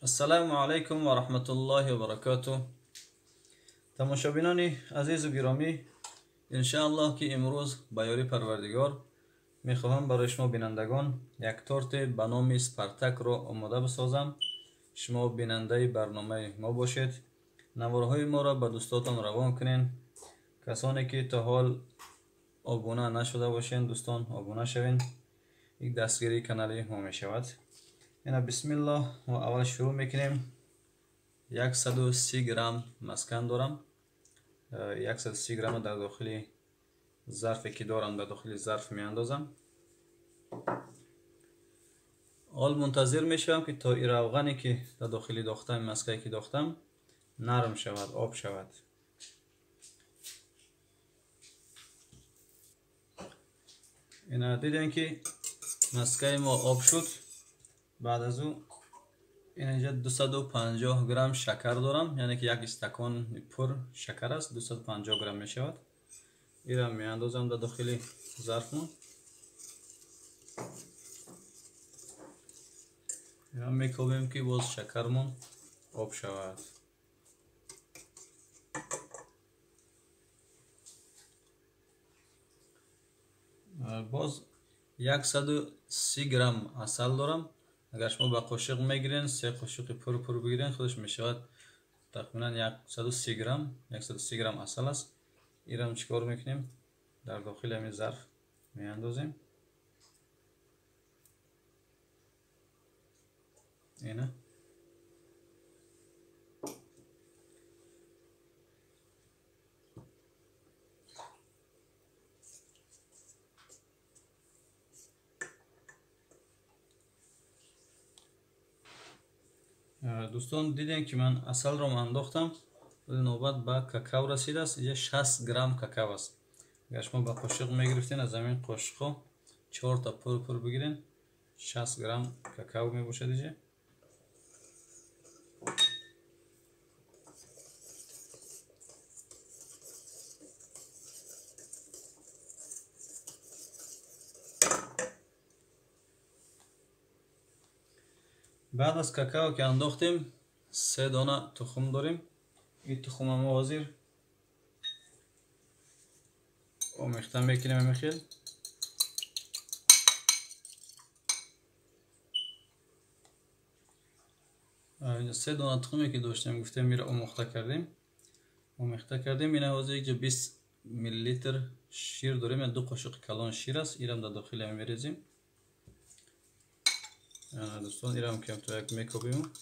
Ассалому алайкум ва раҳматуллоҳи ва баракотуҳ. Тамошобинони азизу гиромӣ, иншааллоҳ ки имрӯз ба ёри Парвардигор мехоҳам барои шумо бинандагон як торте ба номи Спартакро омода бисозам. Шумо бинандаи барномаи мо бошед, наворҳои моро ба дӯстотон равон кунед. Касоне ки то ҳол обуна нашуда бошед, дӯстон обуна шавед, ин дастгирии канали мо мешавад. Ина бисмиллоҳ, мо аввал шурӯъ мекунем. 130 грамм маскан дорам. 130 грамм дар дохили зарфе ки дорам, дар дохили зарф меандозам. Ҳол мунтазир мешавам ки то и равғане ки дар дохили дохтам, маскае ки дохтам, нарм шавад, об шавад. Ина дидем ки маскаи мо об шуд. Баъд аз ӯ инҷа 250 грамм шакар дорам, яъне ки як истакон пур шакар аст, 250 грамм мешавад. Инро меандозам дар дохили зарфмон. Инро мекобем ки боз шакармон об шавад. Боз 130 грамм асал дорам. Агар шумо ба қошиқ мегирен, се қошиқи пур-пур бигирен, худаш мешавад тахминан 130 грамм, 130 грамм асал аст. Инам чикор мекунем? Дар дохили ҳамин зарф меандозем. Ина дӯстон, дидем ки ман асалро андохтам, навбат ба какао расидааст. Инҷа 60 грамм какао аст. Агар шумо ба қошиқ мегирифтен, аз ҳамин қошиқҳо 4 та пур-пур бигирен, 60 грамм какао мебошад инҷа. Баъд аз какао ки андохтем, 3 дона тухм дорем. Ин тухмро мо ҳозир омехта мекунем ҳамин хел. Се дона тухме ки доштем, гуфтем, мира омохта кардем. Омехта кардем. Ина ҳозир инҷа 20 миллилитр шир дорем, 2 қошиқи калон шир аст. Инам дар дохили ҳам мерезем. Дӯстон, инам кам то як мекобем.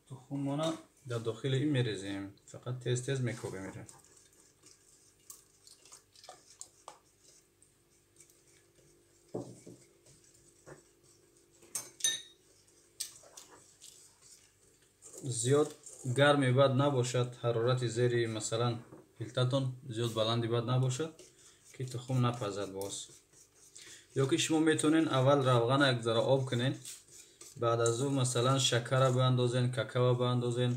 Тухмона дар дохили ин мерезем, фақат тез-тез мекобем инро. Зиёд гарми бад набошад, ҳарорати зери масалан пилтатон зиёд баланди бад набошад ки тухм напазад боз. Ё ки шумо метавонед аввал равғана як зара об кунед, баъд аз ӯ масалан шакара биандозен, какао биандозен,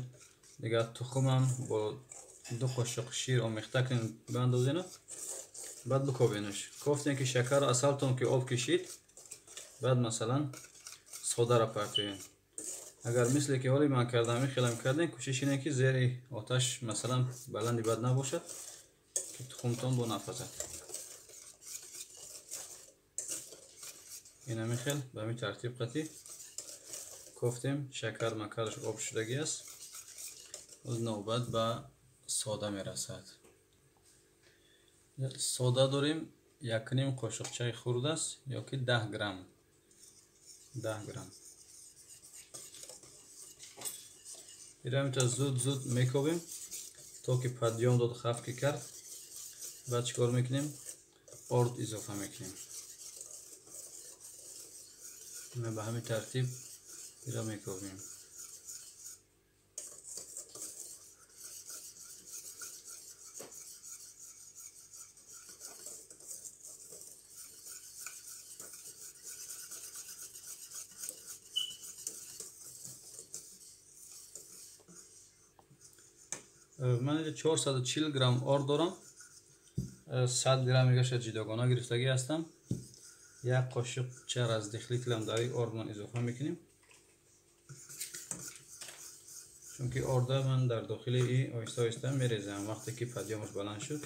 дигар тухмам бо 2 қошиқ шир омехта кунед, биандозену баъд бикобенаш. Кофтен ки шакару асалтон ки об кишид, баъд масалан содаро партоед. Агар мисле ки ҳоли ман кардам, ин хелам кардем, кӯшиш ине ки зери оташ масалан баланди бад набошад ки тухмтон бо напазад. Ин ҳамин хел ба ҳамин тартиб қатӣ кофтем, шакар макараш об шудагӣ аст. Боз навбат ба сода мерасад. Сода дорем 1.5 қошиқчаи хурд аст ё ки 10 грамм. 10 грамм. Инро ҳаминтавр зуд-зуд мекобем то ки падём дод, хаф ки кард. Баъд чикор мекунем? Орд изофа мекунем. Ба ҳамин тартиб инро мекобем. Ман инҷа 440 грамм орд дорам. 100 грамм игаша ҷудогона гирифтагӣ ҳастам. Як қошиқча разрыхлитель дар ин ордмон изофа мекунем, чунки орда ман дар дохили ин оҳиста оҳиста мерезам вақте ки подъём аш баланд шуд.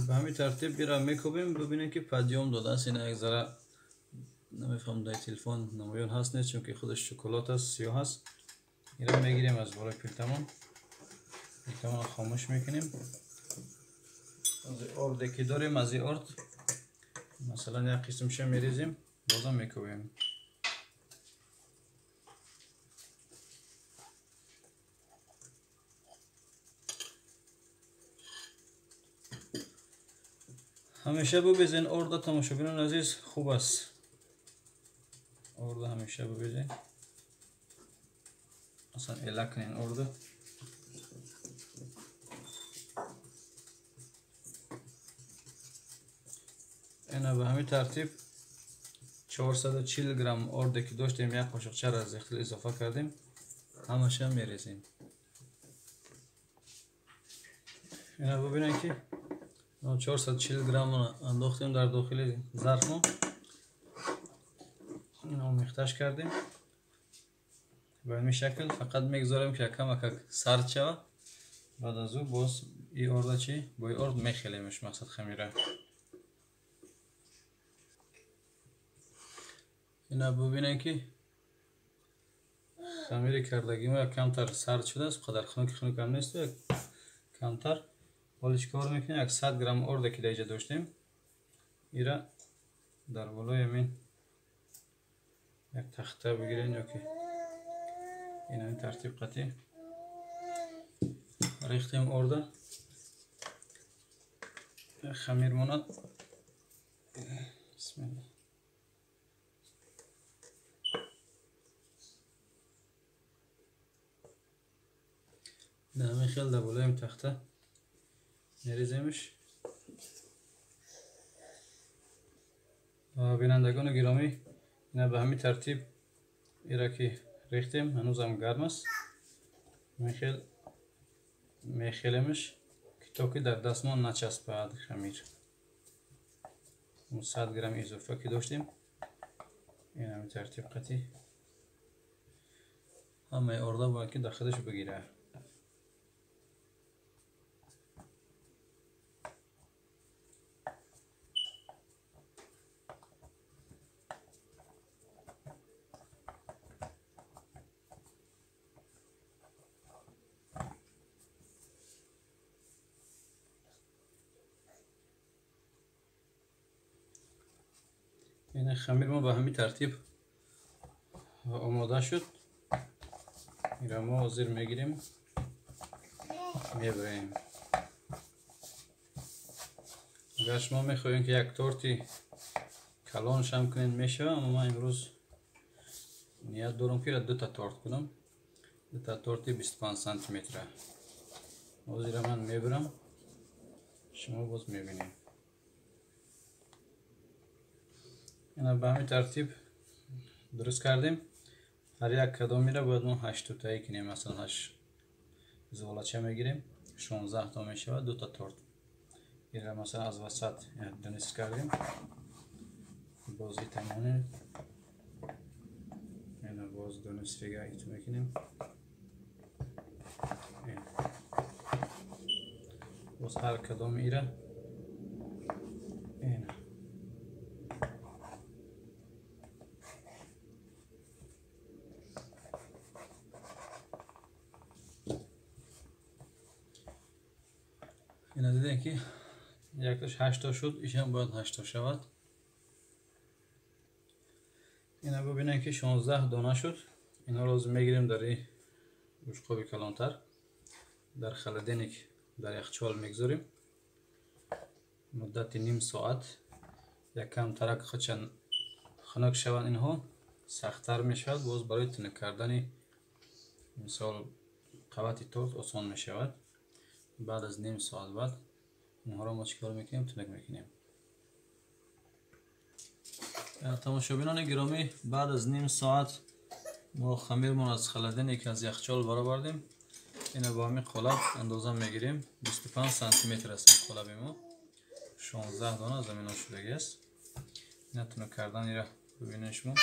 Ба ҳамин тартиб бира мекӯбем, бибинем ки подъём додааст. Ина як зара намефаҳмам дар телефон намоён ҳаст нест, чунки худаш шоколад аст, сиёҳ аст. Ира мегирем аз болои плитамон, плитамонро хомӯш мекунем. Аз орде ки дорем, аз ин орд масалан як қисмша мерезем, бозам мекӯбем. Ҳамеша бубезен орда, тамошобинони азиз, хуб аст. Орда ҳамеша бубезен, масалан эла кунен орда. Ина ба ҳамин тартиб 440 грамм орде ки доштем, як қошиқча разрыхлитель изофа кардем, ҳамаша мерезем. Ина бубинем ки 440 грамм андохтем дар дохили зарфмо, ина омехташ кардем. Ба ҳамин шакл фақат мегузорем ки якамакак сард шавад. Баъд аз ӯ боз и орда чи бо и орд мехелемш, мақсад хамира. Ина бубинем ки хамири кардагимо як камтар сард шудааст, қадар хунуки хунукам нест, як камтар. Ҳоло чӣ кор мекунем? Як 100 грамм орде ки дар инҷа доштем, ира дар болои ҳамин як тахта бигирем ё ки ин ҳамин тартиб қатъӣ рехтем орда, хамир монад. Бисмилла. Ин ҳамин хел дар болои ҳамин тахта мереземш. Бинандагони гиромӣ, ина ба ҳамин тартиб ира ки рехтем, ҳанӯзам гарм аст. Ҳамин хел мехелемш ки то ки дар дастмон начаспад хамир. 100 грамм изофа ки доштем, ин ҳамин тартиб қатъӣ ҳамаи орда бояд ки дар худаш бигирад. Ин хамир мо ба ҳамин тартиб омода шуд. Инро мо ҳозир мегирем, мебарем. Агар шумо мехоҳем ки як торти калоншам кунед, мешавад, аммо ман имрӯз ният дорам ки дута торт кунам, дута торти 25 сантиметра. Ҳозира ман мебарам, шумо боз мебинед. Ина ба ҳамин тартиб дуруст кардем. Ҳар як кадомира бояд мо 8 тотаӣ кунем, масалан 8 золача мегирем, 16 то мешавад дута торт. Ира масалан аз васат дунис кардем, боз итамонем, ина боз дунис дига иту мекунем, боз ҳар кадоми ира ина ина дидем ки якташ 8 то шуд, ишам бояд 8 то шавад. Ина бубинем ки 16 дона шуд. Инҳоро ҳозир мегирем дар ин бушқоби калонтар, дар холодильник, дар яхчол мегузорем муддати ним соат. Якам тарак худша хунук шаванд, инҳо сахттар мешавад, боз барои тунук кардани мисол қабати торт осон мешавад. Баъд аз ним соат баъд инҳоро мо чӣ кор мекунем? Тунук мекунем. Тамошобинони гиромӣ, баъд аз ним соат Мо хамирмон аз холодильник, аз яхчол баровардем. Ина бо ҳамин қолаб андоза мегирем. 25 сантиметр аст ин қолаби мо. 16 дона аз ҳамино шудагӣ аст. Ина тунук кардан ира бибинед шумо.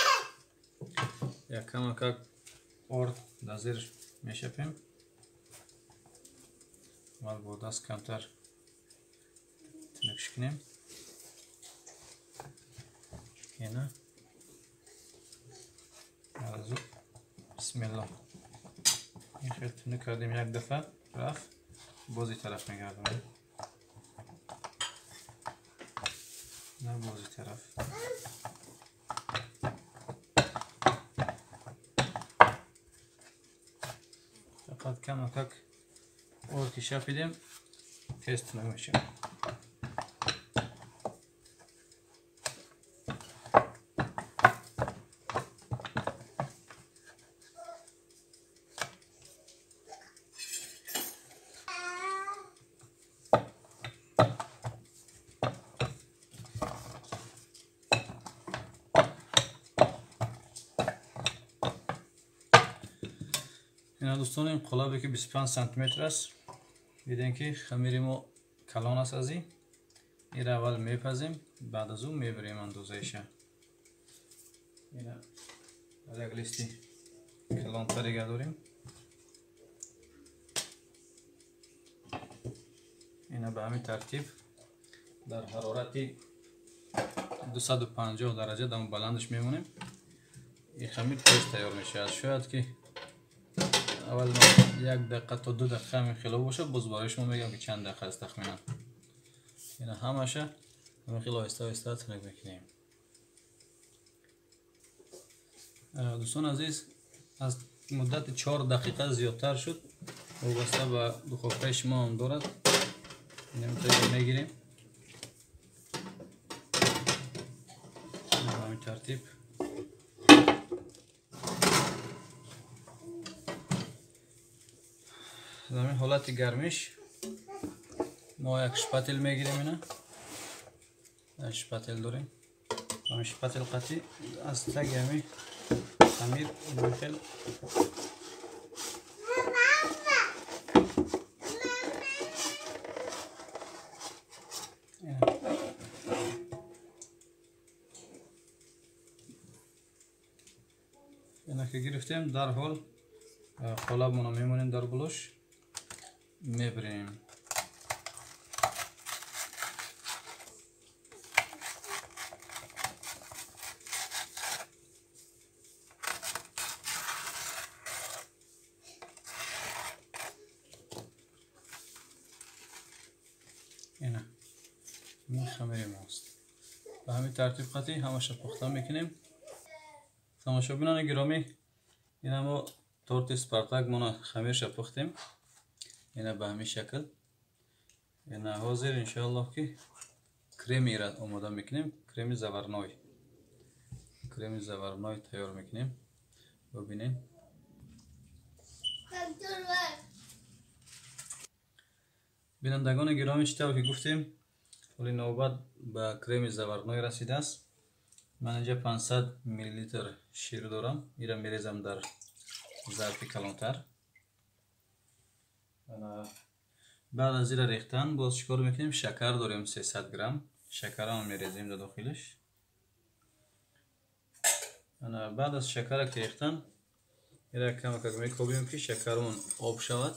Як камакак орд дар зер мешапем. Аввал бо даст камтар тунукш кунем. Ина азу бисмиллоҳ. Ин хел тунук кардем як дафъа, рафт, бози тараф мегардонем. На бози тараф. Фақат камакак орд ки шапидем, тез тунук мешавад. Ина дӯстон, ин қолабе ки 25 сантиметр аст, дидем ки хамири мо калон аст. Аз ин ира аввал мепазем, баъд аз ӯ мебарем андозаиша. Ина аз як листи калонтарига дорем. Ина ба ҳамин тартиб дар ҳарорати 250 дараҷа дар баландаш мемонем. Ин хамир тез тайёр мешавад. Шояд ки аввал як дақиқа то 2 дақиқа ҳамин хело бошад, боз барои шумо мегӯям ки чанд дақиқа аст тахминан. Ина ҳамаша ҳамин хело оҳиста оҳиста тунук мекунем. Дӯстон азиз, аз муддати 4 дақиқа зиёдтар шуд, вобаста ба духовкаи шумо ҳам дорад. Инамтаро мегирем ба ҳамин тартиб. Дар ҳамин ҳолати гармиш мо як шпател мегирем. Ина як шпател дорем. Ҳамин шпател қатъи аз таги ҳамин хамир хел ина ки гирифтем, дарҳол қолабмонро мемонем дар болош, мебарем. Ина ин хамири мост. Ба ҳамин тартиб қатъи ҳамаша пухта мекунем. Тамошобинони гиромӣ, ина мо торти Спартакмона хамирша пухтем. Ина ба ҳамин шакл. Ина ҳозир иншоаллоҳ ки кремира омода мекунем, креми заварной. Креми заварной тайёр мекунем. Бибинед. Бинандагони гиромӣ, чӣ тавр ки гуфтем, ҳоли навбат ба креми заварной расидааст. Ман инҷа 500 миллилитр шир дорам. Ира мерезам дар зарфи калонтар. Баъд аз ира рехтан боз чӣ кор мекунем? Шакар дорем 300 грамм. Шакарам мерезем дар дохилаш. Баъд аз шакара ки рехтан, ира камакак мекобем ки шакармон об шавад.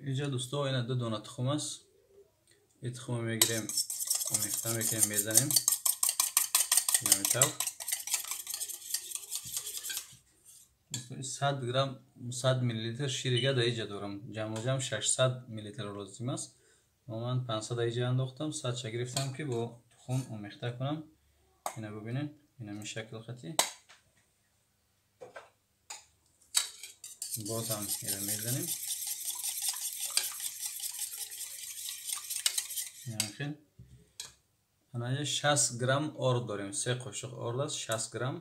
Инҷа дӯсто, ина 2 дона тухм аст. Ин тухмро мегирем, омехта мекунем, мезанем. Ҳамин тавр. 100 грамм, 100 миллилитр ширига дар инҷа дорам. Ҷамъу ҷамъ 600 миллилитр лозим аст. Ман 500 дар инҷа андохтам, 100-ша гирифтам ки бо тухм омехта кунам. Ина бибинед, ина ҳамин шакл қатӣ. Боз ҳам ира мезанем. Ин ана 60 грамм орд дорем. 3 қошуқ орд аст, 60 грамм.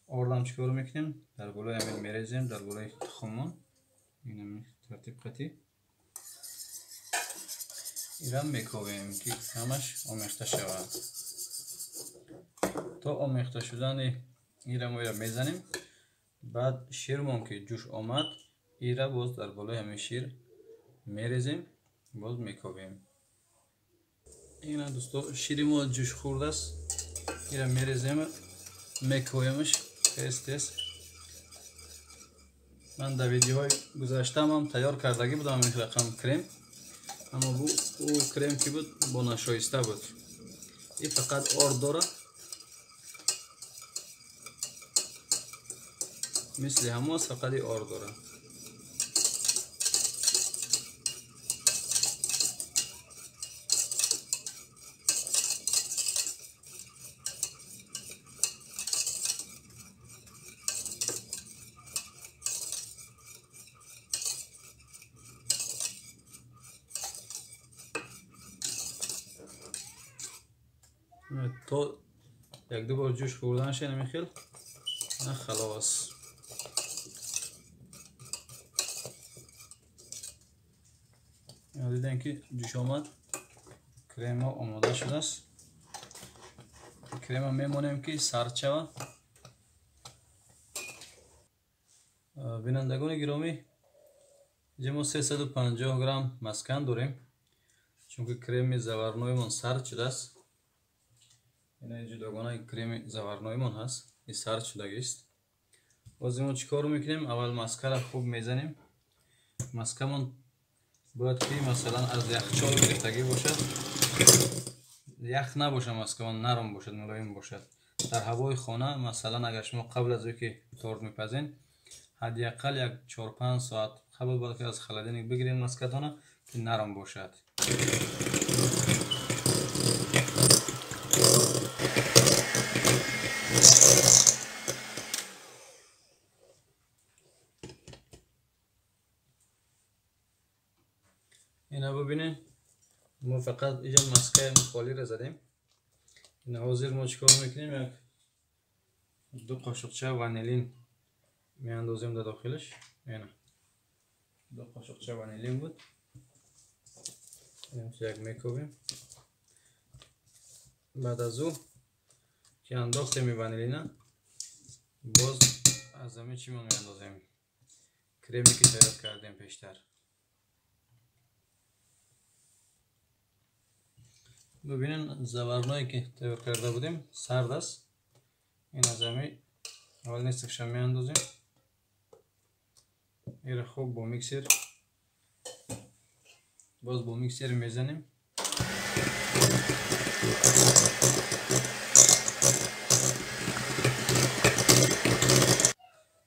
Ордам чӣ кор мекунем? Дар болои ҳамин мерезем, дар болои тухммон. Ин ҳамин тартиб қатӣ. Ирам мекобем ки ҳамаш омехта шавад. То омехта шудани ира мо ира мезанем. Баъд ширмон ки ҷӯш омад, ира боз дар болои ҳамин шир мерезем, боз мекобем. Ина дӯсто, шири мо ҷӯш хӯрдааст. Ира мерезем, мекоемш тез тез. Ман дар видеоҳои гузаштаам тайёр кардагӣ будам ин рақам крем, аммо ӯ крем ки буд бо нашоиста буд. И фақат орд дорад, мисли ҳамон фақат и орд дорад. То як ду бор ҷӯш хӯрданша ҳамин хел на халос. Дидем ки ҷӯш омад, крема омода шудааст. Крема мемонем ки сард шавад. Бинандагони гиромӣ, инҷа мо 350 грамм маскан дорем, чунки креми заварноимон сард шудааст. Ина ҷудогонаи креми заварноимон ҳаст, ин сард шудагист. Боз мо чӣ кор мекунем? Аввал маскара хуб мезанем. Маскамон бояд ки масалан аз яхчол гирифтагӣ бошад, ях набошад, маскамон нарм бошад, мулоим бошад. Дар ҳавои хона масалан агар шумо қабл аз он ки торт мепазен, ҳадди ақал як 4-5 соат қабл бояд ки аз холодильник бигирем маскатона, ки нарм бошад. Ина бибинед, мо фақат инҷа маскаи холиро задем. Ина ҳозир мо чӣ кор мекунем? Як ду қошуқча ванилин меандозем дар дохилаш. Ина ду қошуқча ванилин буд. Як мекобем. Баъд аз ӯ ки андохтем ванилина, боз аз ҳамин чӣ мо меандозем? Креме ки тайёр кардем пештар. Бибинед, заварное ки тайёр карда будем сард аст. Ин аз ҳамин аввал нисфша меандозем. Ира хуб бо миксер, боз бо миксер мезанем.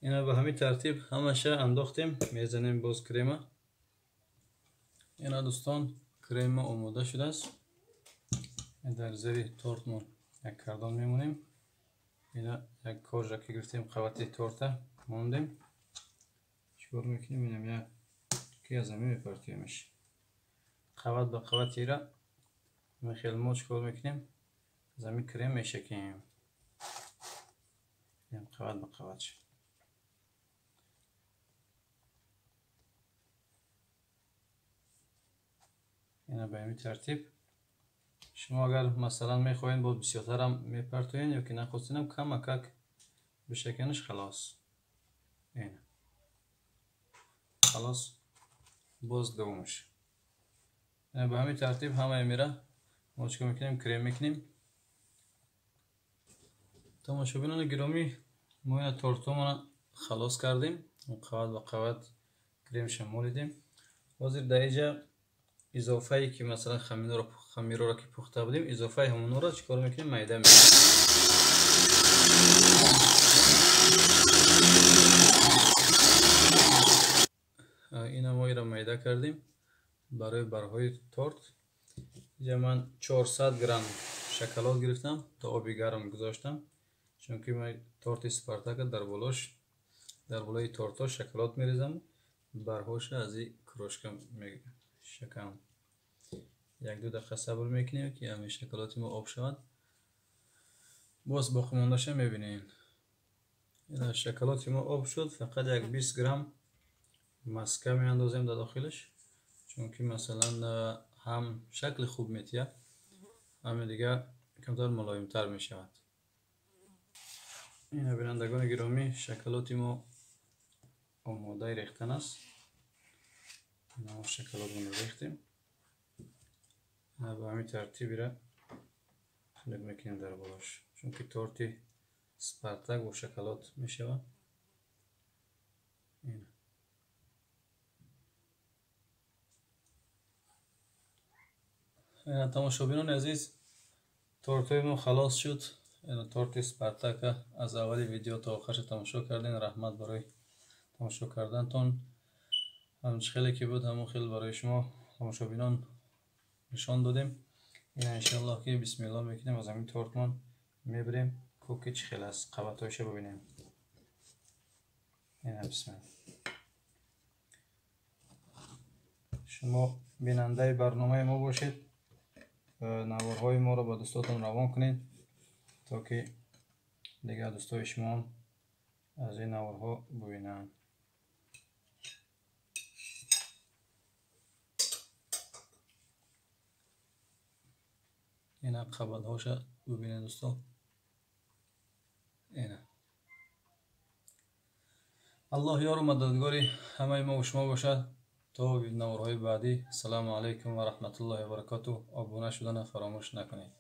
Ина ба ҳамин тартиб ҳамаша андохтем, мезанем боз крема. Ина дӯстон, крема омода шудааст. Дар зери тортмон як кардон мемонем. Ина як кожа ки гирифтем қабати торта мондем. Чикор мекунем? Инам як ки аз ҳамин мепартоемш. Қабат ба қабати ира хел мо чикор мекунем? Аз ҳамин крем мешакем. Қабат ба қабат. Ина ба ҳамин тартиб. Шумо агар масалан мехоҳед боз бисёртарам мепартоед ё ки нахостинам камакак бишаканаш, халос. Ина халос, боз давомаш. Ба ҳамин тартиб ҳамаи мира мо чикор мекунем? Крем мекунем. Тамошобинони гиромӣ, мо ина тортомона халос кардем, қабат ба қабат кремша молидем. Ҳозир дар инҷа изофае ки масалан хамироро ки пухта будем, изофаи ҳамонро чӣ кор мекунем? Майда мекунем. Ина мо ира майда кардем барои барҳои торт. Инҷа ман 400 грамм шоколад гирифтам, то оби гарм гузоштам, чунки ман торти Спартака дар болои тортҳо шоколад мерезам, барҳоша аз ин крошка мешакам. Як ду дақиқа сабр мекунем ки ҳамин шоколади мо об шавад. Боз боқимондаша мебинем. Ина шоколади мо об шуд, фақат як 20 грамм маска меандозем дар дохилаш, чунки масалан ҳам шакли хуб метиҳад, ҳам дигар камтар мулоимтар мешавад. Ина бинандагони гиромӣ, шоколоди мо омодаи рехтан аст. Ина мо шоколодмонро рехтем. Ба ҳамин тартибира хунук мекунем дар болош, чунки торти Спартак бо шоколад мешавад. Ина тамошобинони азиз, тортҳои мо халос шуд. Ина торти Спартака аз аввали видео то охирша тамошо кардем. Раҳмат барои тамошо кардантон. Ҳамчи хеле ки буд, ҳамон хел барои шумо тамошобинон нишон додем. Ина иншоаллоҳ ки бисмиллоҳ мекунем, аз ҳамин тортмон мебирем, ки чӣ хел аст, қабатҳояшо бибинем. Ина бисмилла. Шумо бинандаи барномаи мо бошед, наворҳои моро ба дӯстотон равон кунед, то ки дигар дӯстои шумоам аз ин наворҳо бубинанд. Ина қабатҳоша бубинед, дӯсто. Ина Аллоҳ ёру мададгори ҳамаи мо шумо бошад. То наворҳои баъдӣ, ассалому алайкум ва раҳматуллоҳи ва баракотуҳ. Обуна шудана фаромӯш накунед.